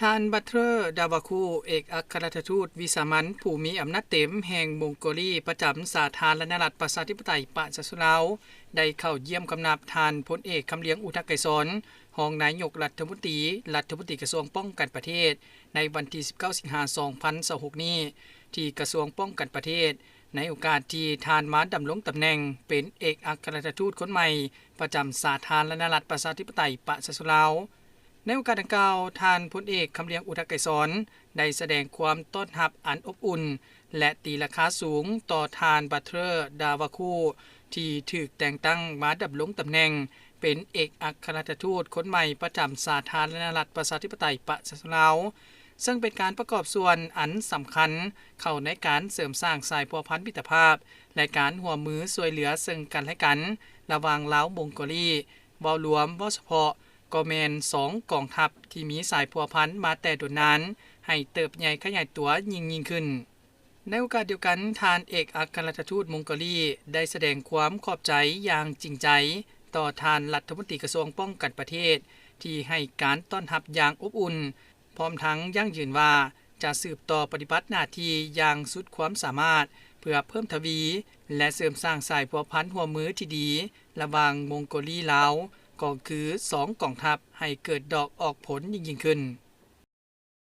ທ່ານ ບັດເທີ ດາວາຄູ ເອກອັຄລັດຖະທູດວິສາມັນຜູ້ມີອຳນາດເຕັມແຫ່ງມົງໂກລີປະຈຳສາທາລະນະລັດປະຊາທິປະໄຕປະຊາຊົນລາວ ໄດ້ເຂົ້າຢ້ຽມຄຳນັບທ່ານພົນເອກ ຄຳລຽງ ອຸທະໄກສອນ ຮອງນາຍົກລັດຖະມົນຕີ, ລັດຖະມົນຕີກະຊວງປ້ອງກັນປະເທດ ໃນວັນທີສິບເກົ້າ ສິງຫາ ສອງພັນຊາວຫົກນີ້ ທີ່ກະຊວງປ້ອງກັນປະເທດ ໃນໂອກາດທີ່ທ່ານມາດຳລົງຕຳແໜ່ງເປັນເອກອັຄລັດຖະທູດຄົນໃໝ່ປະຈຳສາທາລະນະລັດປະຊາທິປະໄຕປະຊາຊົນລາວ. ໃນໂອກາດດັ່ງກ່າວ, ທ່ານພົນເອກ ຄຳລຽງ ອຸທະໄກສອນ ໄດ້ສະແດງຄວາມຕ້ອນຮັບອັນອົບອຸ່ນ ແລະ ຕີລາຄາສູງຕໍ່ທ່ານ ບັດເທີ ດາວາຄູ ທີ່ຖືກແຕ່ງຕັ້ງມາດຳລົງຕຳແໜ່ງເປັນເອກອັຄລັດຖະທູດຄົນໃໝ່ປະຈຳສາທາລະນະລັດປະຊາທິປະໄຕປະຊາຊົນລາວ, ເຊິ່ງເປັນການປະກອບສ່ວນອັນສຳຄັນເຂົ້າໃນການເສີມສ້າງສາຍພົວພັນມິດຕະພາບ ແລະ ການຮ່ວມມືຊ່ວຍເຫຼືອເຊິ່ງກັນແລະກັນ ລະຫວ່າງລາວມົງໂກລີ ເວົ້າລວມ, ເວົ້າສະເພາະ ກໍແມ່ນສອງກອງທັບທີ່ມີສາຍພົວພັນມາແຕ່ດົນນານ ໃຫ້ເຕີບໃຫຍ່ຂະຫຍາຍຕົວຍິ່ງໆຂຶ້ນ. ໃນໂອກາດດຽວກັນ, ທ່ານເອກອັຄລັດຖະທູດມົງໂກລີ ໄດ້ສະແດງຄວາມຂອບໃຈຢ່າງຈິງໃຈຕໍ່ທ່ານລັດຖະມົນຕີກະຊວງປ້ອງກັນປະເທດ ທີ່ໃຫ້ການຕ້ອນຮັບຢ່າງອົບອຸ່ນ, ພ້ອມທັງຢັ້ງຢືນວ່າຈະສືບຕໍ່ປະຕິບັດໜ້າທີ່ຢ່າງສຸດຄວາມສາມາດ ເພື່ອເພີ່ມທະວີ ແລະ ເສີມສ້າງສາຍພົວພັນຮ່ວມມືທີ່ດີລະຫວ່າງມົງໂກລີ-ລາວ, ກໍຄືສອງກອງທັບ ໃຫ້ເກີດດອກອອກຜົນຍິ່ງໆຂຶ້ນ.